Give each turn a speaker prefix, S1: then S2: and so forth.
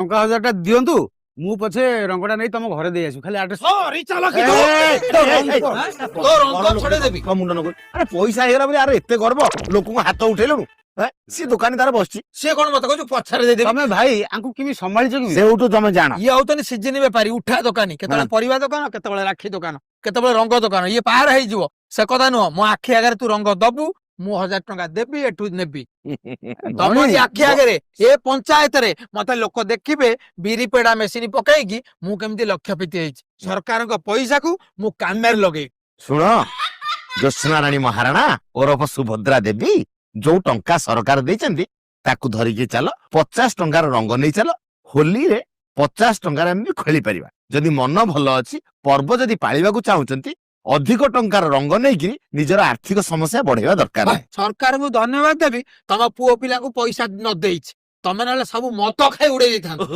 S1: ଟଙ୍କା 1000ଟା ଦିଅନ୍ତୁ, ମୁଁ ପଛେ ରଙ୍ଗଟା ନେଇ ତମ ଘରେ ଦେଇ ଆସିବି। ଖାଲି ଆଡ୍ରେସ।
S2: ସରି, ଚାଲାକି ତୋ ରଙ୍ଗ ଛଡେଇ ଦେବି।
S3: କଣ ମୁଣ୍ଡ ନଗୋ? ଆରେ, ପଇସା ହେଇଗଲା ବୋଲି ଆରେ ଏତେ ଗର୍ବ, ଲୋକଙ୍କୁ ହାତ ଉଠେଇଲୁଣୁ। ସିଏ ଦୋକାନୀ ତାର ବସିଛି।
S2: ସିଏ କଣ ମତେ କହୁଛୁ ପଛରେ ଦେଇଦେବି?
S1: ତମେ ଭାଇ ଆଙ୍କୁ କେମିତି ସମ୍ଭାଳିଛ କେମିତି?
S3: ସେଇଠୁ ତମେ ଜାଣ।
S2: ଇଏ ହଉଛନ୍ତି ସିଜିନ ବେପାରୀ, ଉଠା ଦୋକାନୀ। କେତେବେଳେ ପରିବା ଦୋକାନ, କେତେବେଳେ ରାକ୍ଷୀ ଦୋକାନ, କେତେବେଳେ ରଙ୍ଗ ଦୋକାନ। ଇଏ ପାର ହେଇଯିବ। ସେ କଥା ନୁହଁ, ମୋ ଆଖି ଆଗରେ ତୁ ରଙ୍ଗ ଦବୁ, ମୁଁ 1000 ଟଙ୍କା ଦେବି, ଏଠୁ ନେବି। ତମରି ଆଖି ଆଗରେ ଏ ପଞ୍ଚାୟତରେ ମତେ ଲୋକ ଦେଖିବେ, ବିରି ପେଡା ମେସିନ ପକେଇକି ମୁଁ କେମିତି ଲକ୍ଷପତି ହେଇଛି। ସରକାରଙ୍କ ପଇସାକୁ ମୁଁ କାମରେ ଲଗେଇବି।
S3: ଶୁଣ ଜ୍ୟୋତ୍ସ୍ନା ରାଣୀ ମହାରାଣା ଓରଫ ସୁଭଦ୍ରା ଦେବୀ, ଯୋଉ ଟଙ୍କା ସରକାର ଦେଇଛନ୍ତି ତାକୁ ଧରିକି ଚାଲ, 50 ଟଙ୍କାର ରଙ୍ଗ ନେଇ ଚାଲ। ହୋଲିରେ 50 ଟଙ୍କାରେ ଆମେ ଖେଳି ପାରିବା। ଯଦି ମନ ଭଲ ଅଛି, ପର୍ବ ଯଦି ପାଳିବାକୁ ଚାହୁଁଛନ୍ତି, ଅଧିକ ଟଙ୍କାର ରଙ୍ଗ ନେଇକିରି ନିଜର ଆର୍ଥିକ ସମସ୍ୟା ବଢେଇବା ଦରକାର ନାହିଁ।
S2: ସରକାରଙ୍କୁ ଧନ୍ୟବାଦ ଦେବି, ତମ ପୁଅ ପିଲାଙ୍କୁ ପଇସା ନ ଦେଇଛି। ତମେ ନହେଲେ ସବୁ ମଦ ଖାଇ ଉଡେଇ ଦେଇଥାନ୍ତ।